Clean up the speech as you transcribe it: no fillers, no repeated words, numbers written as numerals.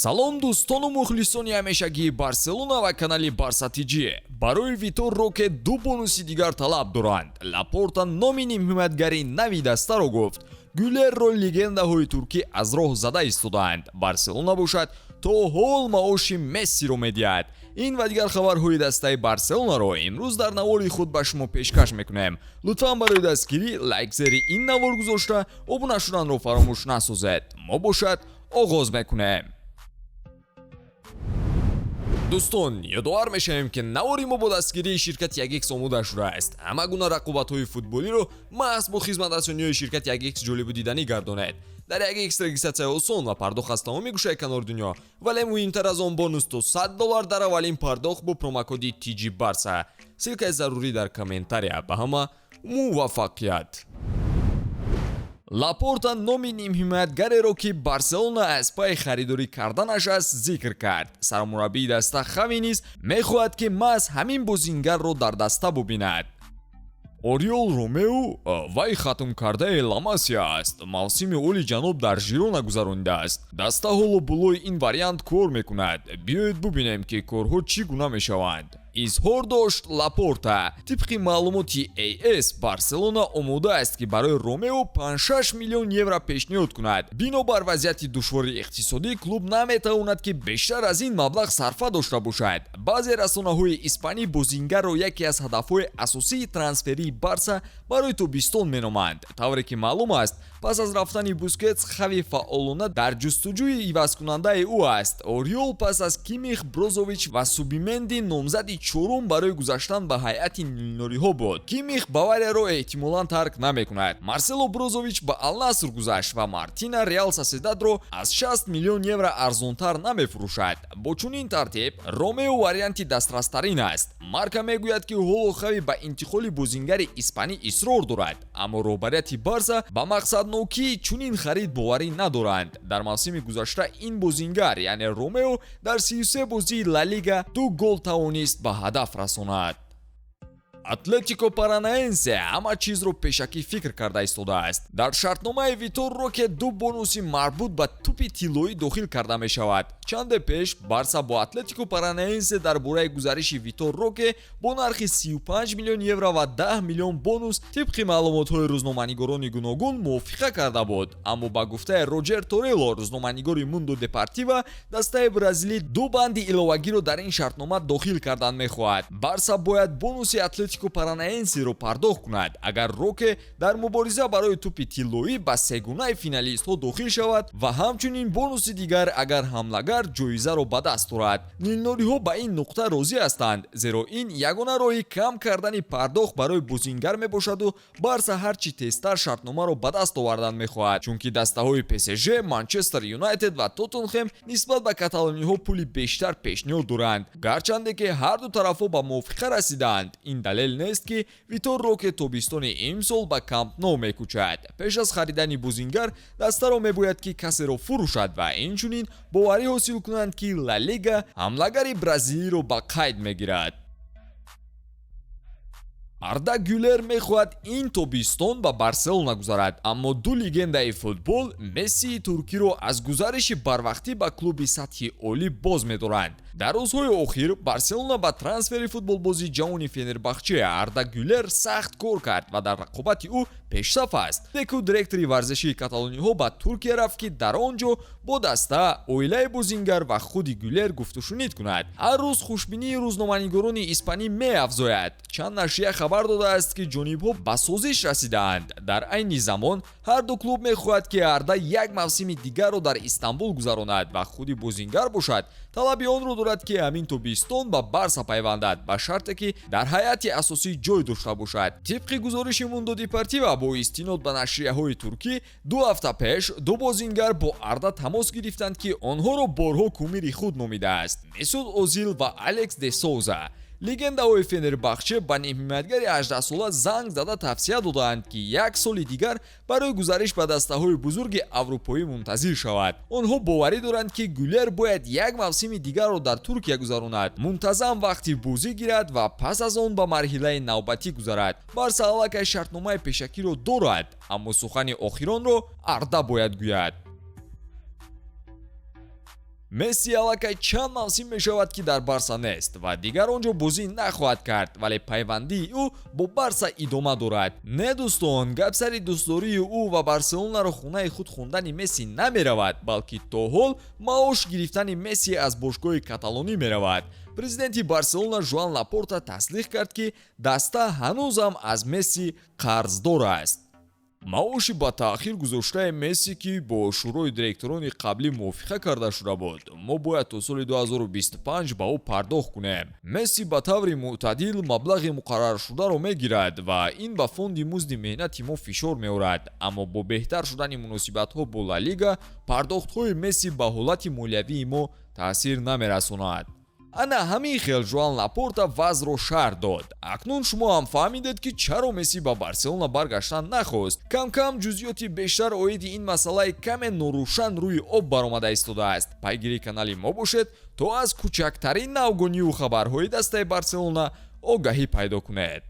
Салом, дӯстону мухлисони ҳамешагии Барселона ва канали Барса ТЖ. Барои Витор Роке ду бонуси дигар талаб доранд. Лапорта номи нимҳимоятгари нави дастаро гуфт. Гюлерро легендаҳои туркӣ аз роҳ зада истодаанд. Барселона бошад, то ҳол маоши Мессиро медиҳад. Ин ва дигар хабарҳои дастаи Барселонаро имрӯз дар навори худ ба шумо пешкаш мекунем. Лутфан барои дастгирӣ лайк зери ин навор гузошта, обуна шуданро фаромӯш насозед. Мо бошад, оғоз мекунем. Дӯстон, ёдовар мешавем, ки навори мо бо дастгирии ширкати 1X омода шудааст. Ҳама гуна рақобатҳои футболиро маҳз бо хизматрасониҳои ширкати 1X ҷолибу диданӣ гардонед. Дар 1X регистрация осон ва пардохт аз тамоми гӯшаи канори дунё, вале муҳимтар аз он, бонус то 100 доллар дар аввалин пардохт бо промокоди TG Барса. Ссылка и зарурӣ дар комментария. Ба ҳама муваффақият! Лапорта номи нимҳимоятгареро, ки Барселона аз пайи харидорӣ карданаш аст, зикр кард. Сармураббии даста Хави низ мехоҳад, ки маҳз ҳамин бозингарро дар даста бубинад. Ориол Ромеу вай хатмкардаи Ла Масия аст. Мавсими оли ҷаноб дар Жирона гузаронидааст. Даста ҳоло болои ин вариант кор мекунад. Биёед бубинем, ки корҳо чӣ гуна мешаванд, изҳор дошт Лапорта. Тибқи маълумоти АС, Барселона омода аст, ки барои Ромео 56 миллион евро пешниҳод кунад. Бинобар вазъияти душвори иқтисодӣ, клуб наметавонад, ки бештар аз ин маблағ сарфа дошта бошад. Баъзе расонаҳои испанӣ бозингарро яке аз ҳадафҳои асосии трансферии Барса барои тобистон меноманд. Тавре ки маълум аст, пас аз рафтани Бускетс Хави фаъолона дар ҷустуҷӯи ивазкунандаи ӯ аст. Ориол пас аз Кимих, Брозович ва Субименди номзади чорум барои гузаштан ба ҳайати нилнориҳо буд. Кимих Баварияро эҳтимолан тарк намекунад. Марсело Брозович ба Алнаср гузашт ва Мартина Реал Соседадро аз 60 миллион евро арзонтар намефурӯшад. Бо чунин тартиб Ромео варианти дастрастарин аст. Марка мегӯяд, ки ҳоло Хави ба интиқоли бозингари испанӣ исрор дорад, аммо роҳбарияти Барса ба мақсаднокии чунин харид боварӣ надоранд. Дар мавсими гузашта ин бозингар, яъне Ромео, дар 33 бозии Ла Лига ду гол тавонист ба ҳадаф расонад. Атлетико Паранаенсе ҳама чизро пешакӣ фикр карда истодааст. Дар шартномаи Витор Роке ду бонуси марбут ба тӯпи тиллоӣ дохил карда мешавад. Чанде пеш Барса бо Атлетико Паранаенсе дар бораи гузариши Витор Роке бо нархи 35 миллион евро ва 10 миллион бонус, тибқи маълумотҳои рӯзноманигорони гуногун, мувофиқа карда буд. Аммо ба гуфтаи Роҷер Торело, рӯзноманигори Мундо Депортиво, дастаи бразилӣ ду банди иловагиро дар ин шартнома дохил кардан мехоҳад. Барса бояд бонуси Атлетико Паранаенсиро пардохт кунад, агар Роке дар мубориза барои тӯпи тиллоӣ ба сегунаи финалистҳо дохил шавад, ва ҳамчунин бонуси дигар, агар ҳамлагар ҷоизаро ба даст орад. Нилнориҳо ба ин нуқта розӣ ҳастанд, зеро ин ягона роҳи кам кардани пардохт барои бозингар мебошаду Барса ҳарчи тезтар шартномаро ба даст овардан мехоҳад, чунки дастаҳои ПСЖ, Манчестер Юнайтед ва Тоттенхем нисбат ба каталониҳо пули бештар пешниҳод доранд. Гарчанде ки ҳарду тарафҳо ба мувофиқа расидаанд, ин далел нест, ки Витор Роке тобистони имсол ба Камп Ноу мекӯчад. Пеш аз харидани бозингар дастаро мебояд, ки касеро фурӯшад ва инчунин боварӣ ҳосил кунанд, ки Ла Лига ҳамлагари бразилиро ба қайд мегирад. Арда Гюлер мехоҳад ин тобистон ба Барселона гузарад, аммо ду легендаи футбол Мессии туркиро аз гузариши барвақтӣ ба клуби сатҳи олӣ боз медоранд. Дар рӯзҳои охир Барселона ба трансфери футболбози ҷавони Фенербахче Арда Гюлер сахт кор кард ва дар рақобати ӯ пешсаф аст. Деку, директори варзишии каталониҳо, ба Туркия рафт, ки дар он ҷо бо даста, оилаи бозингар ва худи Гюлер гуфтушунид кунад. Ҳар рӯз хушбинии рӯзноманигорони испанӣ меафзояд. Чанд нашрия хабар додааст, ки ҷонибҳо ба созиш расидаанд. Дар айни замон ҳарду клуб мехоҳад, ки Арда як мавсими дигарро дар Истанбул гузаронад ва худи бозингар бошад, талаби онро дорад, ки ҳамин тобистон ба Барса пайвандад, ба шарте ки дар ҳайати асосӣ ҷой дошта бошад. Тибқи гузориши Мундо Депортиво бо истинод ба нашрияҳои туркӣ, 2 ҳафта пеш ду бозингар бо Арда тамос гирифтанд, ки онҳоро борҳо кумири худ номидааст: Месут Озил ва Алекс де Соуза. Легендаҳои Фенербахче ба нимҳимоятгари 18-сола занг зада тавсия додаанд, ки як соли дигар барои гузариш ба дастаҳои бузурги аврупоӣ мунтазир шавад. Онҳо боварӣ доранд, ки Гюлер бояд як мавсими дигарро дар Туркия гузаронад, мунтазам вақти бозӣ гирад ва пас аз он ба марҳилаи навбатӣ гузарад. Барса аллакай шартномаи пешакиро дорад, аммо сухани охиронро Арда бояд гӯяд. Месси аллакай чанд мавсим мешавад, ки дар Барса нест ва дигар он ҷо бозӣ нахоҳад кард, вале пайвандии ӯ бо Барса идома дорад. Не, дӯстон, гап сари дӯстдории ӯ ва Барселонаро хонаи худ хондани Месси намеравад, балки то ҳол маош гирифтани Месси аз бошгоҳи каталонӣ меравад. Президенти Барселона Жуан Лапорта тасдиқ кард, ки даста ҳанӯзам аз Месси қарздор аст. Маоши ба таъхир гузоштаи Месси, ки бо шӯрои директорони қаблӣ мувофиқа карда шуда буд, мо бояд то соли 2025 ба ӯ пардохт кунем. Месси ба таври мӯътадил маблағи муқарраршударо мегирад ва ин ба фонди музди меҳнати мо фишор меорад, аммо бо беҳтар шудани муносибатҳо бо Ла Лига пардохтҳои Месси ба ҳолати молиявии мо таъсир намерасонад. Ана ҳамин хел Жуан Лапорта вазъро шарҳ дод. Акнун шумо ҳам фаҳмидед, ки чаро Месси ба Барселона баргаштан нахост. Кам-кам ҷузъиёти бештар оиди ин масъалаи каме норӯшан рӯи об баромада истодааст. Пайгири канали мо бошед, то аз кӯчактарин навгонию хабарҳои дастаи Барселона огаҳӣ пайдо кунед.